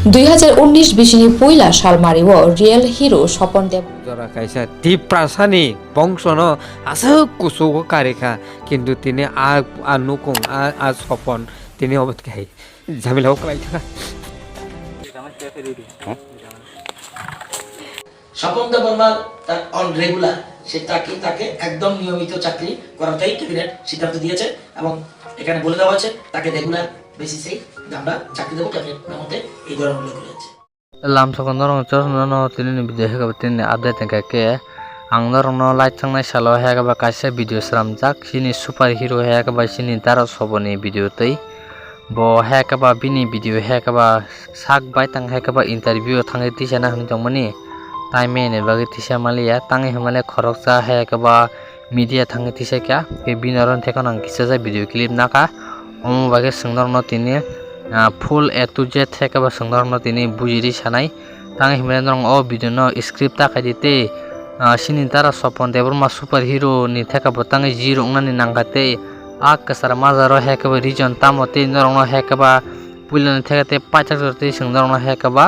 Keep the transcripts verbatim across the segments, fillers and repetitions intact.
Dui hazar unnish bisini puila salmario real hero Sopon Deb. Jora kaisa Tiprasani bongsono aswk kuchugo karikha, kintu tini a, a nukung, a, a Sopon tini obo khai jamila o kwlai thaka. Swapon Debbarma তার on regular, সে তাকে, তাকে একদম নিয়মিত চাকরি করাটাই ক্যাবিনেট সিদ্ধান্ত দিয়েছে এবং এখানে বলে দেওয়া হয়েছে তাকে রেগুলার বেসিসে আমরা চাকরি দেবো ক্যাবিনেট মতে এই ধরনের উল্লেখ রয়েছে। Lamsoko norok chosno no tini ni video heka tini update hingka khe ang norok no light thangnai salo heka ba kaisa video sramjak chini super hero heka ba chini Dara Soboni video tei bo heka ba bini video heka ba sak bai tang heka ba interview thangwi tisa na hinwi tongmani time ni bagwi tisa maliya tangwi hwnmale khoroksa heka ba media thangwi tisa kha, tei bini oro thekno ang kisa video clip nakha. Omo bai khe chwng norokno tini, ah, full A to Z theke ba chwng norokno tini bujiri sanai. Tangwi hwnmale norok o video no skip ta khaidi tei, ah, chini Dara Sopon Debbarma super hero ni theke bo tangwi zero wngnani nangkha tei a kwchar majaro heke ba reason tamo tei norokno heke ba puilani theke tei paithak jora tei chwng norokno heke ba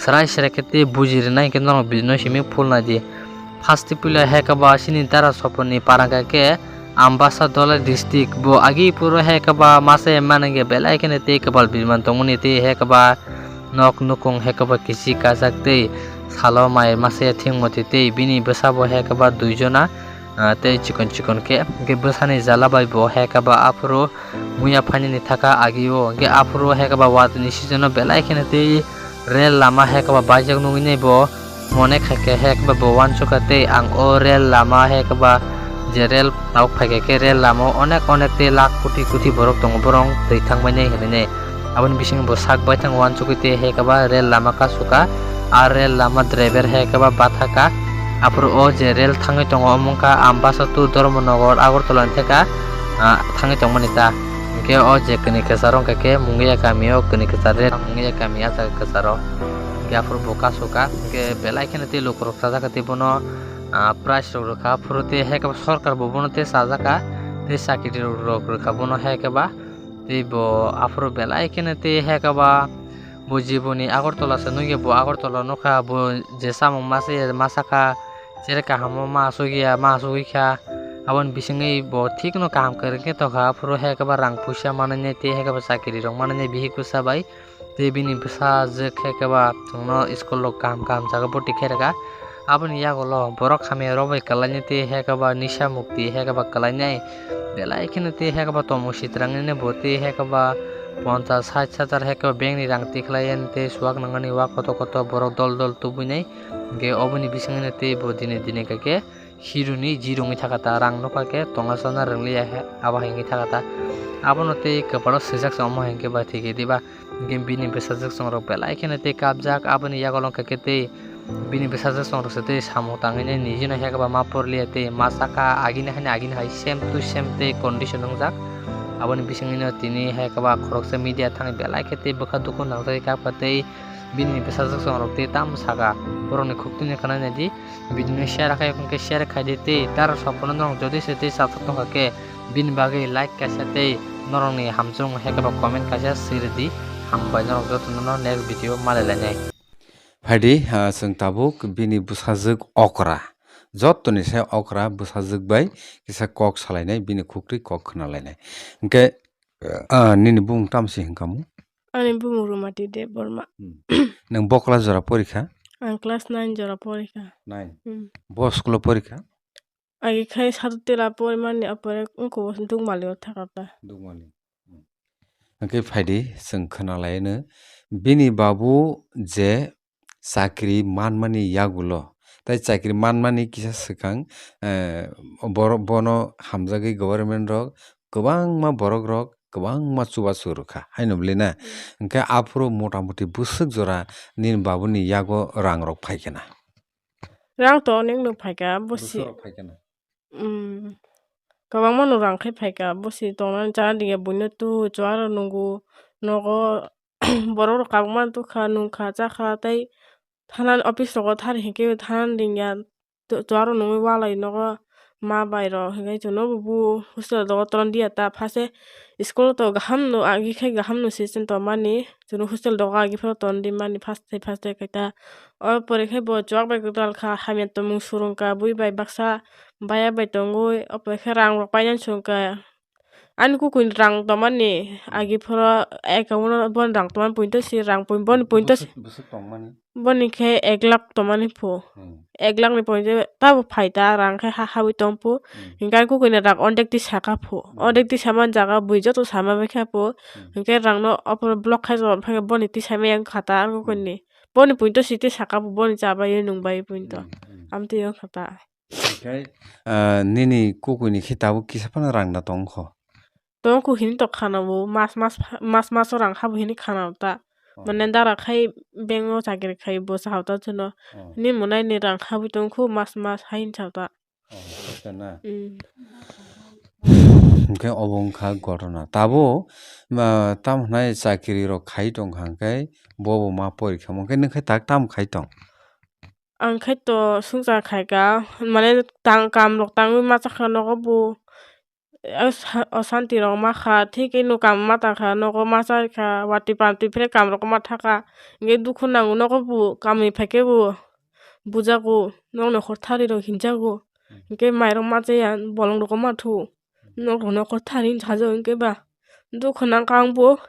Srai srai khe tei buji rwnai hwnkhe norok video no simi full nai di. First tei puila heka ba chini Dara Sopon ni para hwnkha khe Ambasa Dhalai district. Bo agi puro heka ba masa ya mani hwnkhe belai kheno tei kwpal birman tongmani tei heka ba nok nukung heka ba kichi kajak tei salo mai masa ya thwngmoti tei bini bwsa bo heka ba dui jona, ah, tei chikon chikon khe. Hwnkhe bwsani jala bai bo heka ba aphuru muya phainani thaka agio, hwnkhe aphuru heka ba watwi ni season o belai kheno tei rel lama heka ba baijak nugwi nai bo mone khaikhe heka ba bo wansukha tei ang o rel lama heka ba je rel tabuk phaikha khe rel lama o onek onek tei lakh koti koti borok tongo, borok twi thangbai nai hinwi nai. Aboni bisingo bo sak baithang wansugwi tei heka ba rel lama kasukha, a rel lama driver heka ba bathakha. Aphuru o je rel thangwi tongo omo wngkha Ambasa to Dharmanagar Agartala ni theka, ah, thangwi tongmani ta. Hwnkhe o je kwnwi kwcharo hwnkha khe Mungiya kami o kwnwi kwchar rel Mungiya kami a jaga kwcharo. Hwnkhe aphuru bo kasukha, hwnkhe belai kheno tei lukurok chajakha tei bono, ah, prize rok rwkha, aphuru tei heka ba sorkar bo bono tei chajakha, tei chakiri rok rwkha bono heka ba. Tei bo aphuru belai kheno tei heka ba bo jiboni Agartala se nukya, bo Agartala nukha, bo je samung masa ya masa kha, chere kaham o ma asuk ya ma asugwi kha. Aboni bisingwi bo thikno kaham kwrwng khe tongkha, aphuru heka ba rang puisa manwi nai tei heka ba chakiri rok manwi nai bihik bwsa bai. Tei bini bwsajwk heka ba chwngno school rok kaham kaham jaga bwtwi khe rwkha. Aboni yagulo borok hamya rok bai kwlainai tei heka ba nisa mukti heka ba kwlainai belai kheno tei heka ba tomung sitrang nini bo tei heka ba ponchas sait hajar heka ba bank ni rang tikhlai yani tei suwak nangani wa koto koto borok dol dol tubui nai. Hwnkhe oboni bisingni tei bo dine dine kake hero ni zero wngwi thaka ta, rang nokha khe tonga sana rwngliya he abo hai wngwi thaka ta. Abono tei kwpalo swijak se omo hai hwnkhe ba thwikhe diba. Hwnkhe bini bwsajwk chongrok belai kheno tei kapjak, aboni yagulo hwnkha khe tei bini bwsajwk chongrok se tei samung tangwi nai nini no heka ba ma porliya tei ma saka agini haino agini hai same to same tei condition wngjak. Aboni bisingwino tini heka ba khoroksa media thangwi belai khe tei bwkha dukhu nangjagwi kapkha tei bini bwsajwk chongrok tei tamo saka borokni khuktwini khwnai nai di. Video no share khai hwnkhe share khai di tei Dara Sopon no norok jodi se tei chapsok tongkha khe bini bagwi like kaisa tei norokni hamchwrwng hai khe ba comment kaisa swi rwdi. Hambai norok jotono no next video malai lainai. Phaidi, ah, chwng tabuk bini bwsajwk okra, jotoni se okra bwsajwk bai kisa kok salainai, bini khuktwi kok khna lainai. Hwnkhe, ah, nini bumung tamsi hwnkha mu? Ani bumung Rumati Debbarma. Hmm. Nwng bo class jora porikha? Ang class nine jora porikha. Nine. Hmm. Bo school o porikha? Agi khai Satutila porimani, apore wngkha Dukmali o thakata. Dukmali. Hmm. Hwnkhe phaidi chwng khwnalaino bini babu je chakri manmani yagulo, tai chakri manmani kisa swkang, eh, borok bono hamjagwi government rok kwbangma borok rok kwbangma chubachu rwkha, haino bwlwi na? Hmm. Hwnkhe aphuru motamoti bwswk jora nini babuni yago rang rok phaikhe na? Rang to onek no phaikha, bosi. Bwswk rok phaikhe na? Hmm. Kwbangma no rang khai phaikha, bosi tongnani chana dingya, buino tu chuwaro nungo, nogo borok rok kabangma tukha, nungkha, chakha, tei thanani office rogo thar hinkhe thanani dingya. To-, chuwaro nungwi walai nogo ma bai rok hinwi chwngno bo bu hostel dogo tron diya ta phase School to gaham no agi khe gaham no se chwng tongmani. Chwng hostel dogo agi phano ton di mani first day first day khe ta. O pore khe bo chuwak bai gwdal kha, hamya tongmung surung kha, bui bai baksa baya bai tongwi. O pore khe rang rok painani surung kha. Ani kukui ni rang tongmani agi phoro account o boni rang tongmani poito si rang poi boni poito si. Bwswk, bwswk tongmani? Boni khe ek lakh tongmani pho. Hmm. Ek lakh ni poito tabo phai ta rang khe ha habwi tong pho. Hmm. Hinkhe kukui ni rang ordek twi saka pho. Hmm. Ordek twi samani jaga bui joto sama bai kha pho. Hmm. Hinkhe rang no opor block khai jor phai boni twi sama yang kha ta ang kukui ni. Hmm. Boni poito si twi saka pho boni cha bai nung bai poito. Hmm, hmm. Am twi yang kha ta. Hinkhe, ah, nini kukui ni khe tabuk kisa phano rang da tong kho. Tongkhu hini to khana bo mas mas mas mas o rang habo hini khana ta. Oh. Mane dara khai bank o chakri khai bo sa hauta chuno. Oh. Ni monai ni rang habwi tongkhu mas mas hai hin sa ta. Oh, acha na. Mm. Hwnkhe obo wngkha ghotona. Tabo, ma, tamo hwnai chakri rok khai tongkha hwnkhe bobo ma porikha. Hwnkhe nwng khe tak tamo khai tong? Ang khai to sungcha khai ka, mane tang kam rok tangwi ma chakha nogo bo. Os-, osanti rok ma kha, thik eno kam ma tang kha, nogo ma chai kha, watwi pamtwi phre kam rok ma tha kha, hinkhe dukhu nango nogo bo, kamni phai khe bo bujago, nokni hor thari rok hinjago, hinkhe mairok ma chaya, bolong rok ma thu, nok rok nokor thari hinjago, hinkhe ba dukhu nang kha ang bo.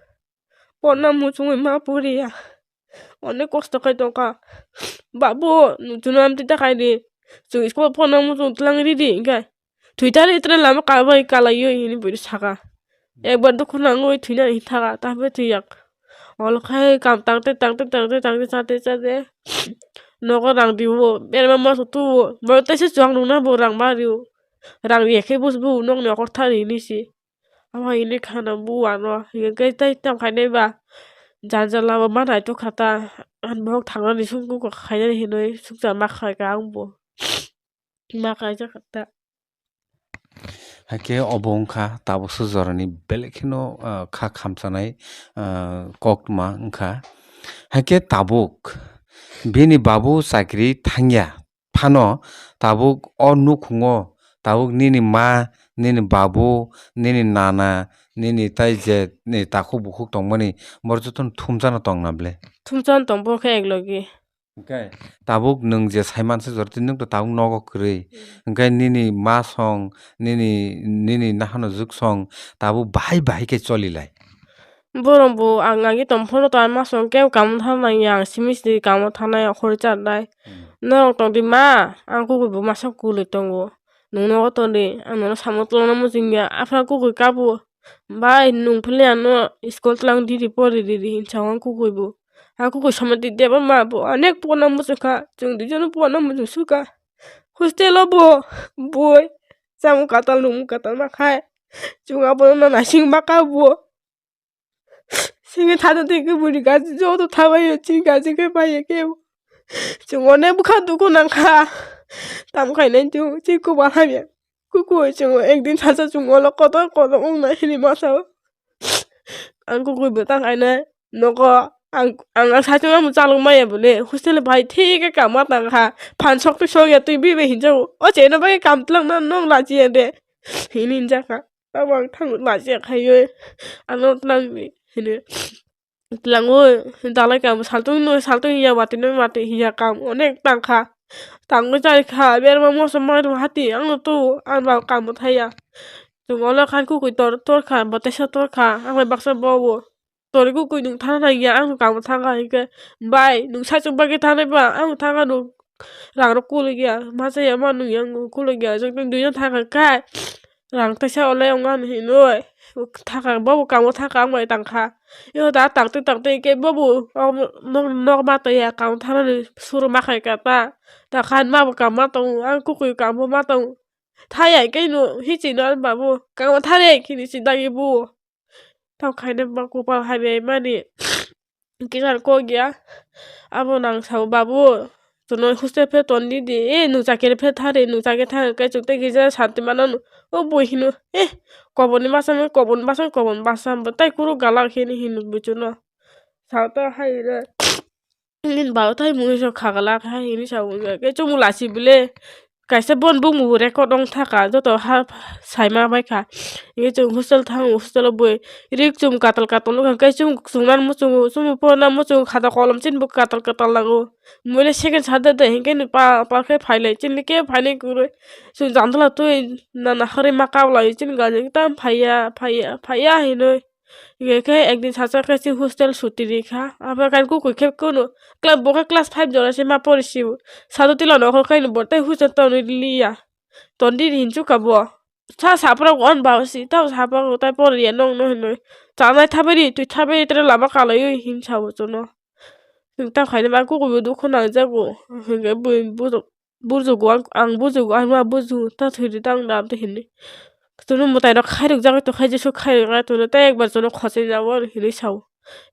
Porna muchungwi ma poriya. Onek kosto khai tongkha. Babu, nwng chwngno amtwi ta khai di. Chwng school porna muchung twlang ridi hinkhe. Thwitari itra lama kabai kalaiwi hini bui saka. Ekbar dukhu nangwi thwina hi thaga, tabe thwiyak. Olo khai kam tangte, tangte, tangte, tangte, chate, chate. Nogo rang diwo, berma moso tuwo. Bo teisa chuwak nungna bo rang ma riwo. Rang riyakhe bus bu nokni okor thari hinwi si. Ama ini khana bu ano, hinkhe tei tamo khainai ba. Jan jala bo ma naitok kha ta, ang bohrok thangnani sungkuk khainani hinwi sukcha ma khaika ang bo. Ma kaijak kha ta. Haikhe obo wngkha tabuksa jorani belai kheno, ah, kha khamchanai, ah, koktma wngkha. Haikhe tabuk bini babu chakri thangya. Phano tabuk o nukhungo tabuk nini ma, nini babu, nini nana, nini tai je ni takhuk bukhuk tongmani, borok jotono thumjana tongna ble? Thumjana tong, bo khe eklogi. Hwnkhe tabuk nwng je sai mansa jora tini nwng to tabuk nogo kwrwi. Hmm. Hwnkhe nini ma song, nini, nini nahano juk song tabuk bahai bahai khe choli lai. Borok bo ang agi tong phano to ang ma song kebo kamo thang nang ya, ang simi simi kamo thangnai, khorwi chanai. Hmm. Norok tong di ma, ang kukui bo masa kului tongo. Nwng nogo tong di, ang nono samung tongna muchung ya, aphano kukui kabo. Bai, nwng phile ano school tlang di di pori di di hinsa ang kukui bo. Ang kukui somoi di deba ma bo, onek pona muchung kha, chwng duijono pona muchung sukha. Hostel o bo, boi, chamung katal nwngmung katal ma khai. Chwng abono naising ma kha bo. Sini thada tei khe buri gaji joto thabaio chini gaji khe baiya khe. Chwng onek bwkha dukhu nang kha. Tamo khainai chwng chini kubal hamya. Kukui chwng ekdin sacha chwng olo kotor kotor wngnai hini ma sao. Ang kukui bo ta khainai nogo ang, ang, ang saichung amo chalok maya bole hostel bai thik khe kama tang kha. Phan sok twi sok ya twi bibai hinjago. O cheno bai kam tlang na nong lachi ya de. Hini hinjakha. Tamo ang thangwi lachiya khaiwi ano tlangni hini. Tlangwi dalai kamo saltung no saltung hiya watwi no watwi hiya kam onek tangkha. Tangwi chari kha berma moso mairum hati ang no tu ang ba kamo thaya. Chwng olo khan kukui tor torkha botesa torkha ang bai baksa bobo. Tori kukui nwng thana nang ya, ang kamo thangkha hinkhe, bai, nwng saichung bagwi thanai ba, ang thangkha nwng rang rok kuluk ya, masa ya ma nwng ya nwng kuluk ya, jotoni duijon thangkha khe, rang teisa olai wngnani hinwi thangkha, bobo kamo thangkha, ang bai tangkha. Eo da tangtwi tangtwi hinkhe bobo nok, nok ma tongya, kamo thanani suru ma khaika ta, ta khan ma bo kamo ma tongo, ang kukui kamo ma tongo. Thaya hinkhe no hichino ani babu, kamo thari hinkhe ni si dagi buo. Tamo khaina ba kopal hamya mani. Kisa kok ya. Abo nang sao, "Babu, tono hostel phe ton di di. Eh, nwng chakiri phe thari, nwng chakiri thang khe chwng tei kisa santi mano." O bui hino, "Eh, koboni basa, koboni basa, koboni basa." Bo tai kuru galak hini hino buchuno. Sao ta hai re. Nini babu tai mui so khagala kha hini sa wngya khe chumui lachi bile. kaisa bon bumung record wng thaka joto ha saima bai kha. Hingke chwng hostel thango, hostel o bui rik chum katal katal nukha, hingke chum chwngna muchungo, chumui porna muchungo, khata kolom chini bo katal katal nango. Mui le second sade de, hingke ni pa, pa khe phailai, chini khe phainai kwrwi. Chwng jandala twi na, na harwi ma kablai, chini gajin tam phaiya, phaiya, phaiya hinwi. Hingke khe ekdin sacha khe chini hostel suti rikha. Abo khe kukui khe kunu, kla-, bo khe class five jora se ma pori sio. Sado tila nokhor khe bo tei hostel tonwi liya. Tondi hinchu ka bo. Sa sapra on ba si, tao sapra tai pori ya nong no hinwi. Chanai thaberi, twi thaberi tere lama kalaiwi hin sabo chono. Hing tang khaini ba kukuibo dukhu nangjago. Hingke bui bujo-, bujugo ang, ang bujugo, ang ma buju, ta thwidi tang dam te hinwi. Chwngno mwtai rok khairok jagwi tongkha, Jisu khairok jagwi tongkha, tei ekbar chwngno khosoi jago hinwi sao.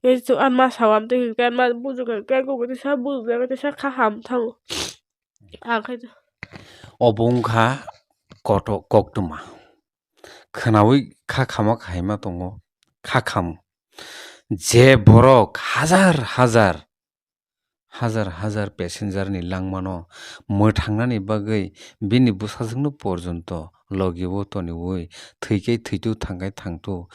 Ei chwng anma sao, amtwi hingke anma bujugo, hingke ang kukuibo sa bujukjagwi tei sa kha ham thango. Ang khe Obo wngkha koto-, koktwma. Khwnaui kha khama khaima tongo, kha kham. Je borok hazar hazar, hazar hazar passenger ni langmano mwthangnani bagwi bini bwsajwkno porjonto logi o toniui thwikhe thwitu thangkhe thangtu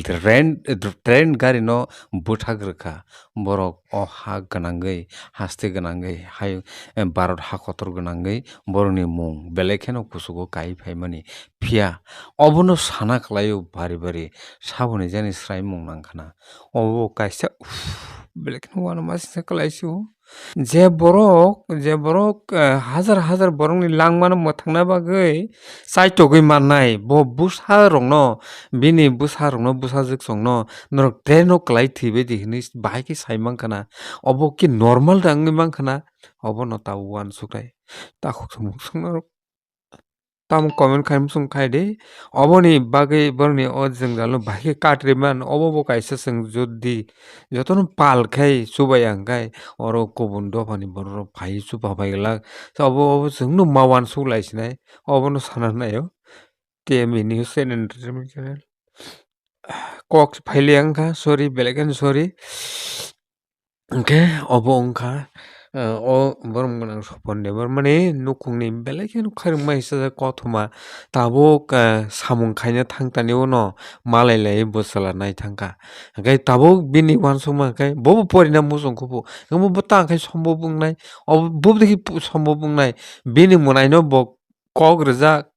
train, train gari no bwthak rwkha. Borok o ha gwnangwi, haste gwnangwi, hai, eh, Bharat ha kotor gwnangwi borokni mung belai kheno kuchugo kai phaimani. Phiya obono sana kwlaio bari bari, saboni jani swraimung nangkhana. Obo kaisa, uff, belai kheno uanama singsa kwlaisio. Je borok, je borok, eh, hazar hazar borokni langmano mwthangna bagwi chaitogwi mannai, bo bwsa rokno, bini bwsa rokno, bwsajwk songno, norok train o kwlai thwibaidi hinwi bahai khe sai mankha na. Obo khe normal da wngwi mankha na, obono tabuk uansuknai. Takhuk samung songno rok tamo comment khai muchung khai di. Oboni bagwi borokni o jwngjal no bahai khe katrwi man, obo bo kaisa chwng jodi jotono pal khai chubai ang khai oro kubun dophani borok rok phai chuba bai glak. Obo, obo chwngno ma uansuk lai sinai, obono sana naio. T M E News and Entertainment Channel. Kok phaile wngkha, sorry, belai kheno sorry. Hwnkhe obo wngkha, eh, o borok gwnang Sopon Debbarmani nukhungni belai kheno khairokma hisajak kothoma. Tabuk, eh, samung khaina thangtani uno malai lai bwsala nai thangkha. Hwnkhe tabuk bini uansukma hwnkhe bobo porina muchung kubu. Hwnkhe bo tang khai sombob wngnai. Obo, bo dekhe pu-, sombob wngnai. Bini mwnaino bo kok rijak.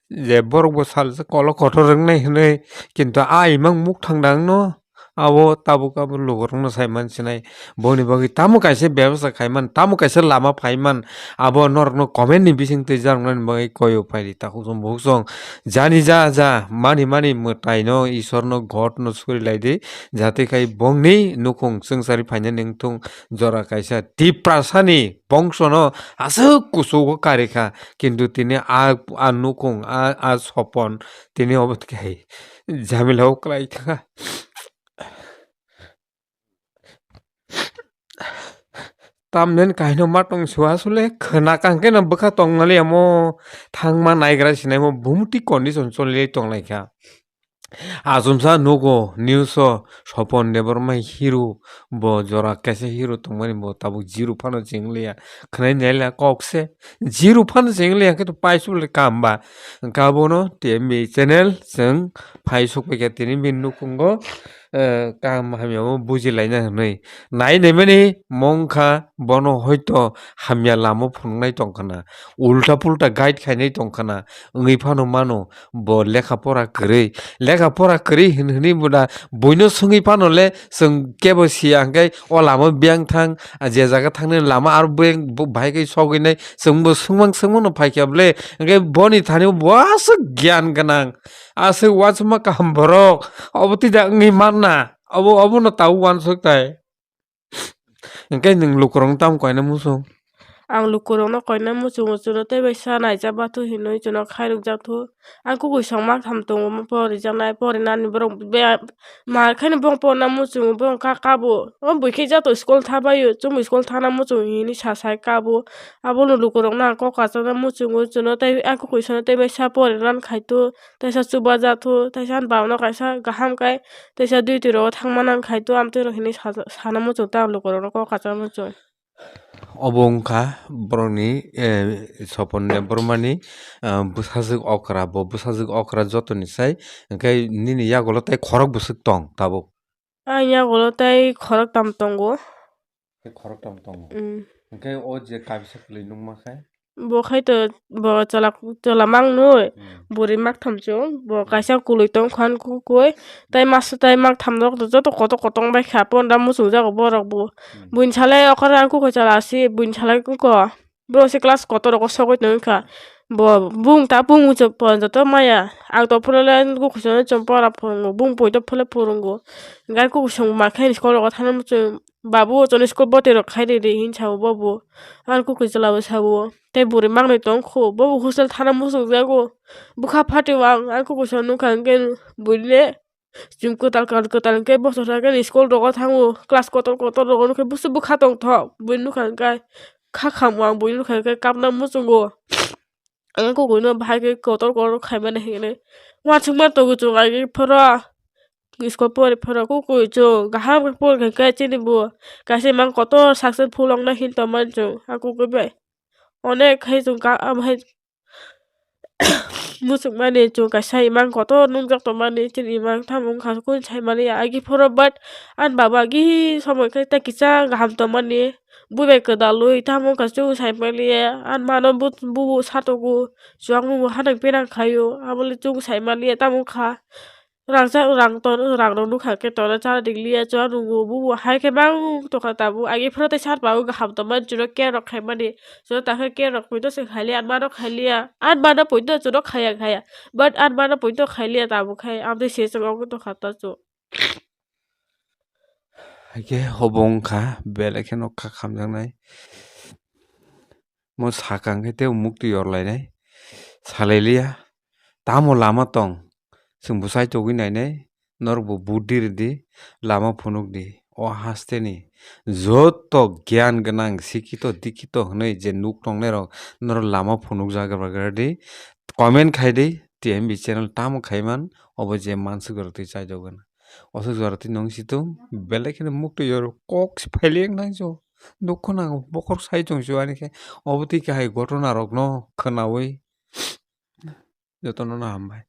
Je borok bo saljak kolo kotor wngnai hinwi, kintu a imang mukthang dangno abo tabuk abo lukurokno sai mansinai. Boni bagwi tamo kaisa bebasa khaiman, tamo kaisa lama phaiman, abo norokno comment ni bising twijaknani bagwi koyo phaidi takhuk song bukhuk song. Jani ja ja mani mani mwtaino, Isorno, Godno suri laidi, jate khai bongni nukhung swngchari phainani wngthung jora kaisa Tiprasani bongsono aswk kuchugo karikha, kintu tini a, a nukhung, a, a sopon tini obo khe hai jamilao kwlai thangkha. Tamnen kaino ma tong sua sule khwna kangkhe no bwkha tong nali amo thangma naigra sinai mo bumti condition choli tong lai kha. Achomsa nugo news o Sopon Debbarma hero bo jora kaisa hero tongmani bo tabuk zero phano chenglia khwnai naila kok se zero phano chenglia khe to paisuk le kam ba hwnkhe abono T M B channel chwng phai sukphaikha tini bini nukhungo, eh, kaham hamya bo bujilaina hinwi nai naimani mongkha bono hoito hamya lama phunuknai tongkhana ulta pulta guide khainai tongkhana wngwi phano mano. Bo lekha pora kwrwi, lekha pora kwrwi hin hwnwi buda buino swngwi phano le chwng kebo siya hwnkhe o lama biyang thang, je jaga thangnani lama aro buyang bo-, bahai khe sogwi nai chwngbo swngmang swngmano phaikha bole hwnkhe boni thani bo aswk giyan gwnang, aswk uansukma kaham borok obo tida wngwi manna obo obono tabuk uansuk tai. Hwnkhe nwng lukurokno tamo koina muchung? Ang lukurokno koina muchungo, chwngno tei bai sa naijak bathu hinwi chwngno khairokjak thu. Ang kukuisong maktham tongo, porijaknai, porinani borok be-, mar khaino bong porna muchungo, bong ka kabo. O buikhe joto school thabaio, chwngbo school thana muchungo hinwi sa sai kabo. Abono lukurokno ang kok achana muchungo, chwngno tei ang kukuisongno tei bai sa porinan khai thu. Teisa chubaja thu, teisa ani baba no kaisa kaham kai, teisa duty rogo thangma nang khai to, amtwi rok hinwi sa-, sana muchung tei ang lukurokno kok kachar muchung. Obo wngkha borokni, eh, Sopon Debbarmani, ah, bwsajwk okra. Bo bwsajwk okra jotoni sai, hwnkhe nini yagulo tei khorok bwswk tong tabuk? Ang yagulo tei khoroktam tongo. Tei khoroktam tongo. Mm. Hwnkhe o je kaisa kwlwi nukma khe? Bo khai to bo chwla, chwla mang nui. Mm. Bwrwi maktham chwng. Bo kaisa kwlwi tong khan kukui. Tei masa tei maktham rok joto kotor kotor bai kha. Pondra muchung jago borok bo. Mm. Buini salai okra ang kukui chwla si. Buini salai kuko. Bro se class kotor rogo sogwi tongwi kha. Bo bung ta bung muchung pon joto maya. Ang to phulele kukui chwng pora phurungo. Bung poito phule phurungo. Gai kukui chwng ma khe school rogo thana muchung. Babu, o chwngno school bwtwi rok khai ridi, hin sao bobo. Ani kukui chwla bo sao. Tei bwrwi mangnwi tong kho, bobo hostel thana muchung jago. Bwkha phatio ang, ani kukui chwng nukha hwnkhe buini chwng kwtal kwtal kwtal hwnkhe bosor sa khe school rogo thango, class kotor kotor rogo nukhe busu bwkha tongthok. Buini nukha hwnkhe kha khamo ang, buini nukha hwnkhe kapna muchungo. Ang kukuino bahai khe kotor kotor khaimani hinwi uansukma tongo chwng agi phoro school pori phoro kukui chwng kaham khe pori khe chini bo kaisa imang kotor successful ongna hin tongmani chwng a kukui bai onek khai chwng ka am hai muchukmani chwng kaisa imang kotor nungjak tongmani chini imang tamo wngkha kunu saimani agi phoro but ani baba agi somoi khe tei kisa kaham tongmani. Bui bai kwdalwi tamo wngkha chwng saimaliya, ani mano bu, bu, bu satogo, chuwak nungbo hanang penang khaio, abole chwng saimaliya tamo wngkha. Rangchak rang ton, rang rok nukha khe tongnai chana dikliya, chuwak nungbo, bu, bu hai khe mang tongkha tabuk. Agi phano tei sar pago kaham tongmani, chwngno care rok khaimani, chwngno takhe care rok poito se khailiya, ani mano khailiya, ani mano poito chwngno khaiya khaiya, but ani mano poito khailiya tabuk khai, amtwi se chwng ogwi tongkha ta chwng. Haikhe obo wngkha belai kheno kha khamjaknai. Mo sakang khe tei mukti yorlainai. Salailiya. Tamo lama tong. Chwng bwsai togwi nainai. Norokbo buddhi rwdi. Lama phunukdi. O hasteni joto gyan gwnang sikhito dikhito hwnwi je nuk tongnairok norok lama phunukjak rwdi. Comment khaidi. T M B channel tamo khaiman obo je mansuk rok twi chaijokgwn. Aswk jora twi nung si tung, belai kheno mukti yor kok si phaileng nang jo. Dukhu nango, bokhorok sai tong si ani khe. Obo twi kahai ghotona rokno khwnawi jotono no hambai.